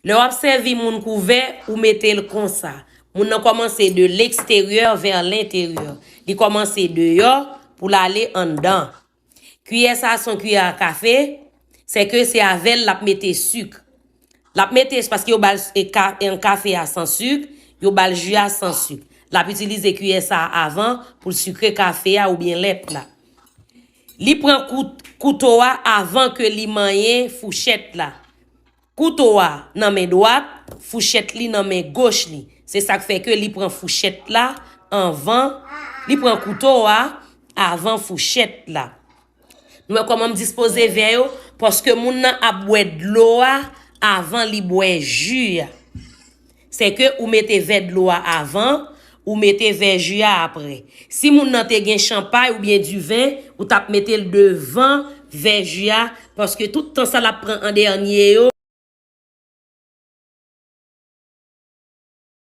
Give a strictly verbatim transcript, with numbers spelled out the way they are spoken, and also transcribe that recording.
Lè w ap sèvi moun kouvè, ou mete l konsa. Moun nan kòmanse de l'extérieur vers l'intérieur. Li kòmanse deyò pou l ale anndan. Kiyè sa a se yon kiyè a kafe, se ke se avè l l ap mete sik. L ap mete, paske yo ba l e ka- e kafe a san sik, yo ba l ji a san sik. L ap itilize kiyè sa a avan pou l sikre kafe a oubyen lèt la. Li pran kout- kouto a avan ke li manyen fouchèt la. Kouto a nan men dwat, fouchèt li nan men goch li. Se sa k fè ke li pran fouchèt la anvan, li pran kouto a avan fouchèt la. Nou wè kòman m dispoze vè yo? Paske moun nan ap bwè dlo a avan li bwè ji a. Se ke ou mete vè dlo a avan, ou mete vè ji a apre. Si moun nan te gen chanpay oubyen diven, ou t ap mete l devan vè ji a, paske tout tan sa l ap pran an dènye yo,